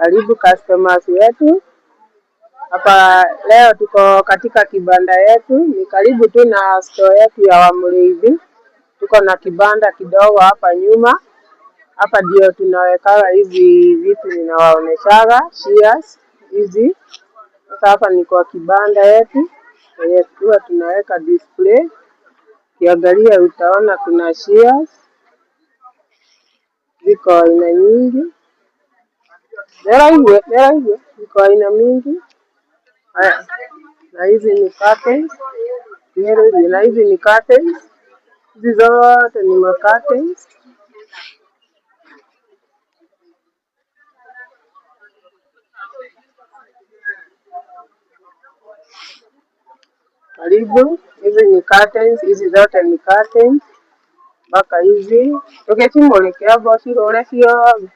Karibu customers wetu. Hapa leo tuko katika kibanda yetu, ni karibu tu na store yetu ya Wamurithi. Tuko na kibanda kidogo hapa nyuma. Hapa ndio tunawekaga hizi vitu ninawaoneshaga shears hizi. Sasa hapa ni kwa kibanda yetu yenye huwa tunaweka display. Ukiangalia utaona kuna shears ziko aina nyingi. Ziko aina mingi. Haya, na hizi ni curtains. Na hizi ni curtains. Hizi zote ni ma curtains. Karibu, hizi ni curtains, hizi zote ni curtains mpaka hizi tukechimulike cirure ciothe.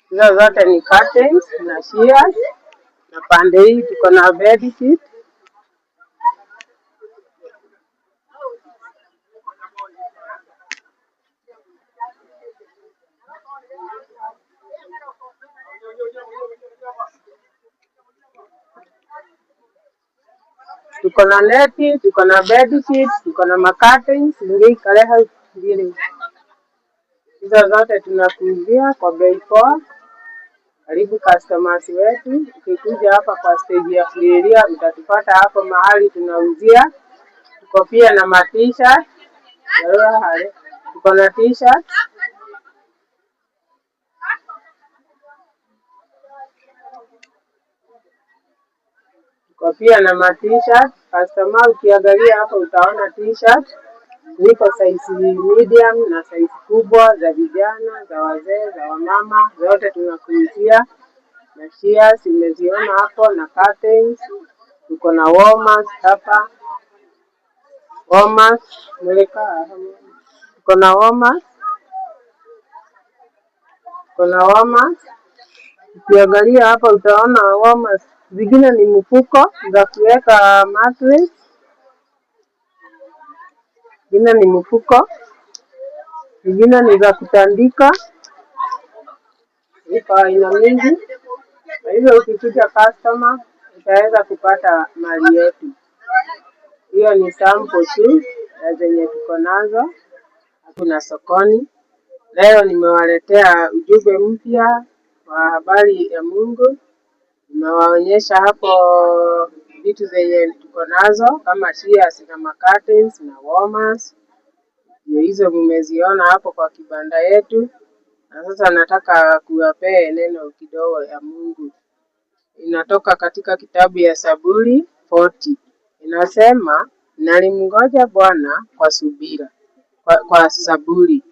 Hizo zote ni curtains na shears, na pande hii tuko na bed sheet. Tuko na neti, tuko na bed sheet, tuko na macurtains, ingĩikare hau ngiri. Hizo zote tunakuuzia kwa bei poa. Karibu customers wetu, ukikuja hapa kwa stage ya Kulilia utatupata hapo mahali tunauzia. Tuko pia na ma t-shirt. Tuko na t-shirt. Tuko pia na ma t-shirt. Customer ukiangalia hapo utaona t-shirt. Ziko size medium na size kubwa za vijana, za wazee, za wamama, zote tunakuuzia. Na shears umeziona hapo na curtains. Tuko na warmers hapa. Warmers, mulika. Tuko na warmers. Tuko na warmers. Ukiangalia hapa utaona warmers zingine ni mfuko za kuweka mattress. Zingine ni mfuko, zingine ni za kutandika. Ziko aina mingi. Kwa hivyo ukikuja customer utaweza kupata mali yetu. Hiyo ni sample tu ya zenye tuko nazo. Hakuna sokoni. Leo nimewaletea ujumbe mpya wa habari ya Mungu. Nimewaonyesha hapo vitu zenye tuko nazo kama shears na macurtains na warmers. Ndio hizo mmeziona hapo kwa kibanda yetu. Na sasa nataka kuwapee neno kidogo ya Mungu. Inatoka katika kitabu ya Zaburi 40. Inasema, nalimngoja Bwana kwa subira, kwa saburi.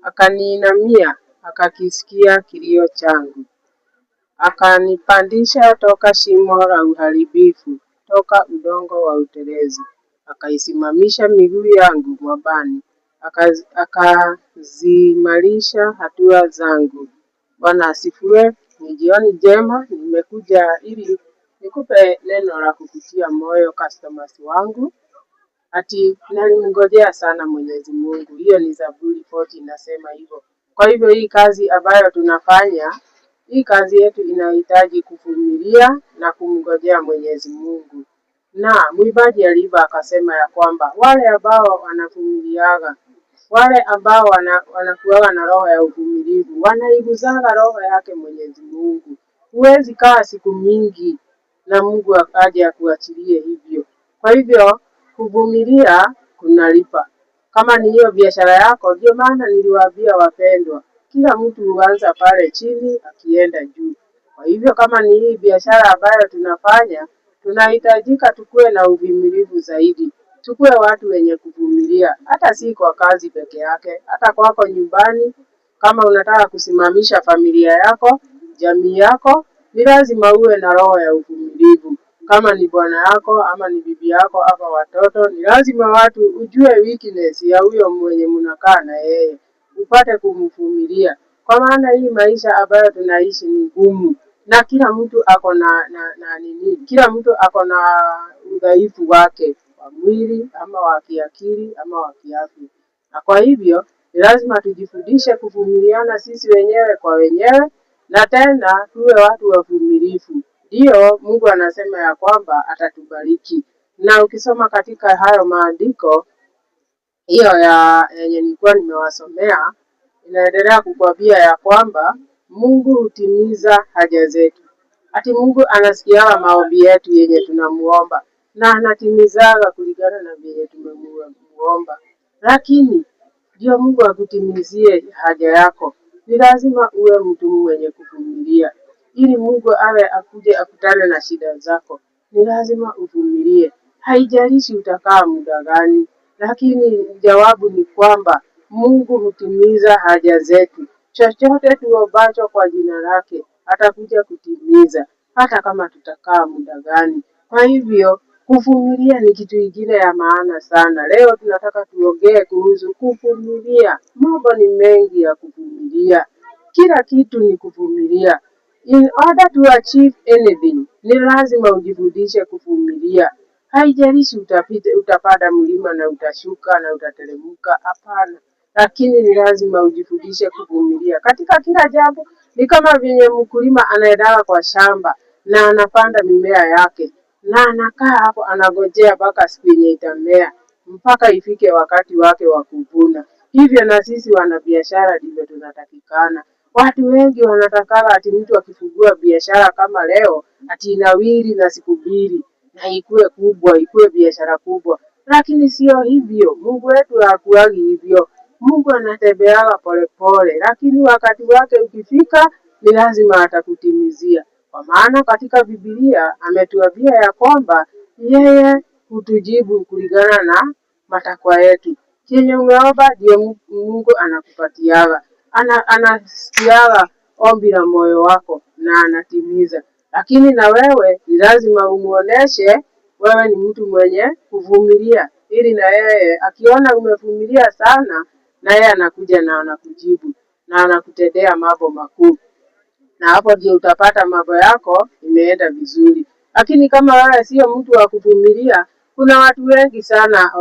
Akaniinamia, akakisikia kilio changu. Akanipandisha toka shimo la uharibifu, toka udongo wa utelezi. Akaisimamisha miguu yangu mwambani, akaziimarisha hatua zangu. Bwana asifiwe. Ni jioni njema, nimekuja ili nikupe neno la kukutia moyo customers wangu. Ati nalimngojea sana Mwenyezi Mungu. Hiyo ni Zaburi 40 inasema hivyo. Kwa hivyo hii kazi ambayo tunafanya, hii kazi yetu inahitaji kuvumilia na kumngojea Mwenyezi Mungu. Na mwimbaji aliimba akasema ya kwamba wale ambao wanavumiliaga, wale ambao wanakuwaga na roho ya uvumilivu, wanaiguzaga roho yake Mwenyezi Mungu. Huwezi kaa siku mingi na Mungu aje akuachilie hivyo. Kwa hivyo kuvumilia kunalipa. Kama ni hiyo biashara yako, ndio maana niliwaambia wapendwa, kila mtu huanza pale chini akienda juu. Kwa hivyo kama ni hii biashara ambayo tunafanya, tunahitajika tukuwe na uvumilivu zaidi, tukuwe watu wenye kuvumilia, hata si kwa kazi peke yake, hata kwako nyumbani. Kama unataka kusimamisha familia yako, jamii yako, ni lazima uwe na roho ya uvumilivu. Kama ni bwana yako ama ni bibi yako ama watoto, ni lazima watu ujue weakness ya huyo mwenye mnakaa na yeye, upate kumvumilia, kwa maana hii maisha ambayo tunaishi ni ngumu. Na kila mtu ako na nini, kila mtu ako na udhaifu wake wa mwili ama wa kiakili ama wa kiafya, na kwa hivyo ni lazima tujifundishe kuvumiliana sisi wenyewe kwa wenyewe, na tena tuwe watu wavumilivu. Ndiyo Mungu anasema ya kwamba atatubariki. Na ukisoma katika hayo maandiko hiyo ya yenye nilikuwa nimewasomea, inaendelea kukwambia ya kwamba Mungu hutimiza haja zetu. Ati Mungu anasikiaga maombi yetu yenye tunamuomba na anatimizaga kulingana na vyenye tumemuomba. Lakini ndio Mungu akutimizie haja yako, ni lazima uwe mtu mwenye kuvumilia. Ili Mungu awe akuje akutane na shida zako, ni lazima uvumilie. Haijalishi utakaa muda gani, lakini jawabu ni kwamba Mungu hutimiza haja zetu. Chochote tuombacho kwa jina lake atakuja kutimiza, hata kama tutakaa muda gani. Kwa hivyo kuvumilia ni kitu ingine ya maana sana. Leo tunataka tuongee kuhusu kuvumilia. Mambo ni mengi ya kuvumilia, kila kitu ni kuvumilia. In order to achieve anything, ni lazima ujifundishe kuvumilia. Haijalishi utapita, utapanda mlima na utashuka na utateremka, hapana, lakini ni lazima ujifundishe kuvumilia katika kila jambo. Ni kama vyenye mkulima anaendaga kwa shamba na anapanda mimea yake na anakaa hapo anagojea mpaka siku yenye itamea mpaka ifike wakati wake wa kuvuna. Hivyo na sisi wanabiashara ndivyo tunatakikana. Watu wengi wanatakaga ati mtu akifungua biashara kama leo ati inawiri na siku mbili na ikue kubwa, ikue biashara kubwa, lakini sio hivyo. Mungu wetu hakuagi hivyo. Mungu anatembeaga polepole, lakini wakati wake ukifika ni lazima atakutimizia, kwa maana katika Biblia ametuambia ya kwamba yeye hutujibu kulingana na matakwa yetu. Chenye umeomba ndio Mungu anakupatiaga, anasikiaga ombi la moyo wako na anatimiza. Lakini na wewe ni lazima umuoneshe wewe ni mtu mwenye kuvumilia, ili na yeye akiona umevumilia sana, na yeye anakuja na anakujibu na anakutendea mambo makuu, na hapo ndio utapata mambo yako imeenda vizuri. Lakini kama wewe sio mtu wa kuvumilia, kuna watu wengi sana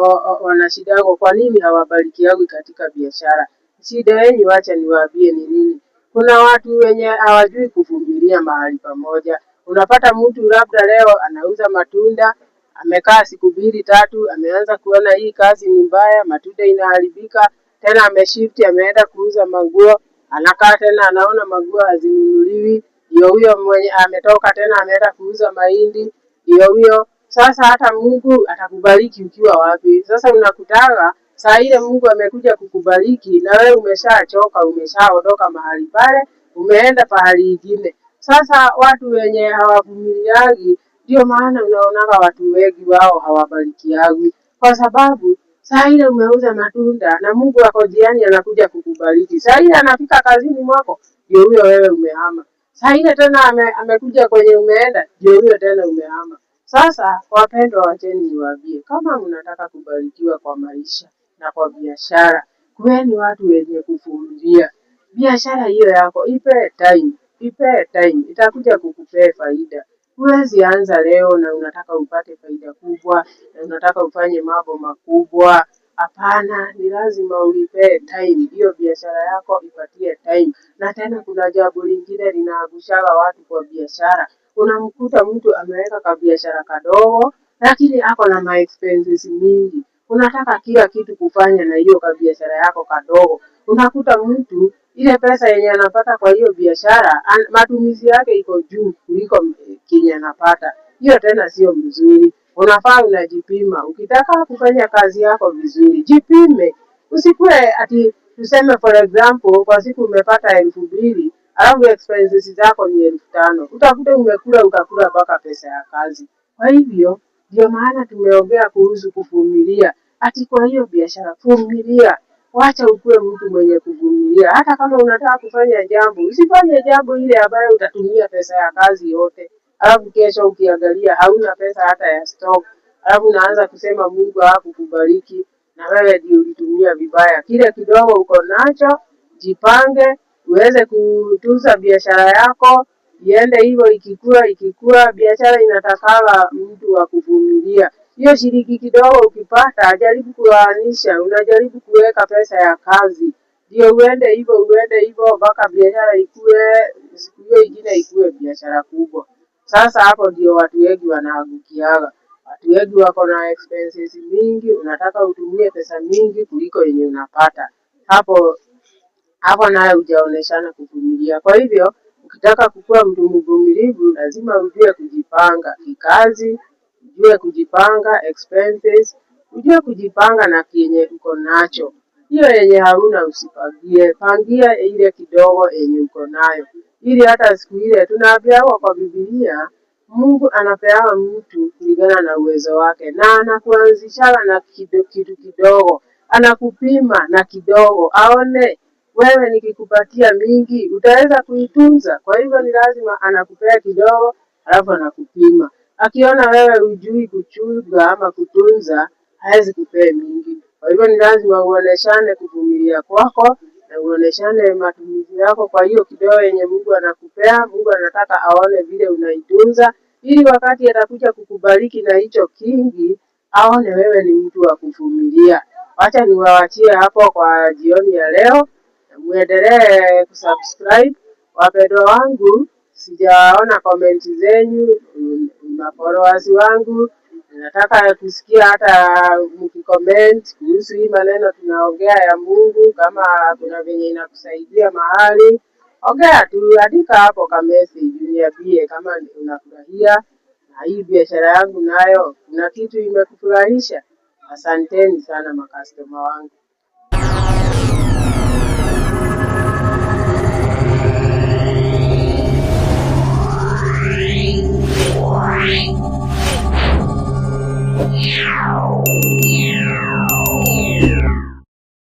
wanashidako. Kwa nini hawabarikiagwi katika biashara? Shida yenu, wacha niwaambie ni nini. Kuna watu wenye hawajui kuvumilia mahali pamoja. Unapata mtu labda leo anauza matunda, amekaa siku mbili tatu, ameanza kuona hii kazi ni mbaya, matunda inaharibika, tena ameshift, ameenda kuuza manguo, anakaa tena anaona manguo hazinunuliwi, ndio huyo mwenye ametoka tena ameenda kuuza mahindi, ndio huyo sasa. Hata Mungu atakubariki ukiwa wapi? Sasa unakutaka saa ile Mungu amekuja kukubariki na wewe umeshachoka, umeshaondoka mahali pale, umeenda pahali ingine. Sasa watu wenye hawavumiliagi, ndio maana unaonaga watu wengi wao hawabarikiagwi, kwa sababu saa ile umeuza matunda na Mungu ako jiani anakuja kukubariki. Saa ile anafika kazini mwako, ndio huyo wewe umehama. Saa ile tena amekuja kwenye umeenda, ndio huyo tena umehama. Sasa wapendwa, wacheni niwaambie, kama mnataka kubarikiwa kwa maisha na kwa biashara, kuweni watu wenye kuvumilia. Biashara hiyo yako ipe time, ipe time, itakuja kukupea faida. Huwezi anza leo na unataka upate faida kubwa na unataka ufanye mambo makubwa. Hapana, ni lazima uipe time hiyo biashara yako, ipatie time. Na tena kuna jambo lingine linaangushaga watu kwa biashara. Unamkuta mtu ameweka kabiashara kadogo, lakini ako na ma expenses mingi. Unataka kila kitu kufanya na hiyo kabiashara yako kadogo. Unakuta mtu ile pesa yenye anapata kwa hiyo biashara, matumizi yake iko juu kuliko kenye anapata. Hiyo tena sio mzuri. Unafaa unajipima. Ukitaka kufanya kazi yako vizuri, jipime. Usikuwe ati tuseme for example kwa siku umepata 2,000 alafu expenses zako ni 5,000. Utakuta umekula ukakula mpaka pesa ya kazi. Kwa hivyo ndio maana tumeongea kuhusu kuvumilia. Ati kwa hiyo biashara vumilia. Wacha ukuwe mtu mwenye kuvumilia. Hata kama unataka kufanya jambo, usifanye jambo ile ambayo utatumia pesa ya kazi yote. Alafu kesho ukiangalia hauna pesa hata ya stock. Alafu unaanza kusema Mungu hakukubariki na wewe ndio ulitumia vibaya. Kile kidogo uko nacho, jipange, uweze kutunza biashara yako Iende hivyo ikikua ikikua. Biashara inatakanga mtu wa kuvumilia. Hiyo shilingi kidogo ukipata, jaribu kuoanisha, unajaribu kuweka pesa ya kazi, ndio uende hivyo uende hivyo mpaka biashara ikue, siku hiyo ingine ikue biashara kubwa. Sasa hapo ndio watu wengi wanaangukiaga. Watu wengi wako na expenses mingi, unataka utumie pesa mingi kuliko yenye unapata. Hapo hapo nayo hujaoneshana kuvumilia. Kwa hivyo ukitaka kukuwa mtu mvumilivu, lazima ujue kujipanga kikazi, ujue kujipanga expenses, ujue kujipanga na kenye uko nacho. Hiyo yenye hauna usipangie, pangia ile kidogo yenye uko nayo, ili hata siku ile tunaambiwa kwa Biblia, Mungu anapeana mtu kulingana na uwezo wake, na anakuanzishana na kitu kidogo, anakupima na kidogo, aone wewe nikikupatia mingi utaweza kuitunza. Kwa hivyo ni lazima anakupea kidogo, alafu anakupima. Akiona wewe hujui kuchunga ama kutunza, hawezi kupea mingi. Kwa hivyo ni lazima uoneshane kuvumilia kwako na uoneshane matumizi yako kwa hiyo kidogo yenye Mungu anakupea. Mungu anataka aone vile unaitunza, ili wakati atakuja kukubariki na hicho kingi, aone wewe ni mtu wa kuvumilia. Wacha niwaachie hapo kwa jioni ya leo. Muendelee kusubscribe wapendwa wangu, sijaona comment zenyu, mafollowers wangu, nataka kusikia hata mkicomment kuhusu hii maneno tunaongea ya Mungu, kama kuna venye inakusaidia mahali, ongea tu, andika hapo ka message uniambie kama unafurahia na hii biashara yangu nayo kuna kitu imekufurahisha. Asanteni sana macustomer wangu.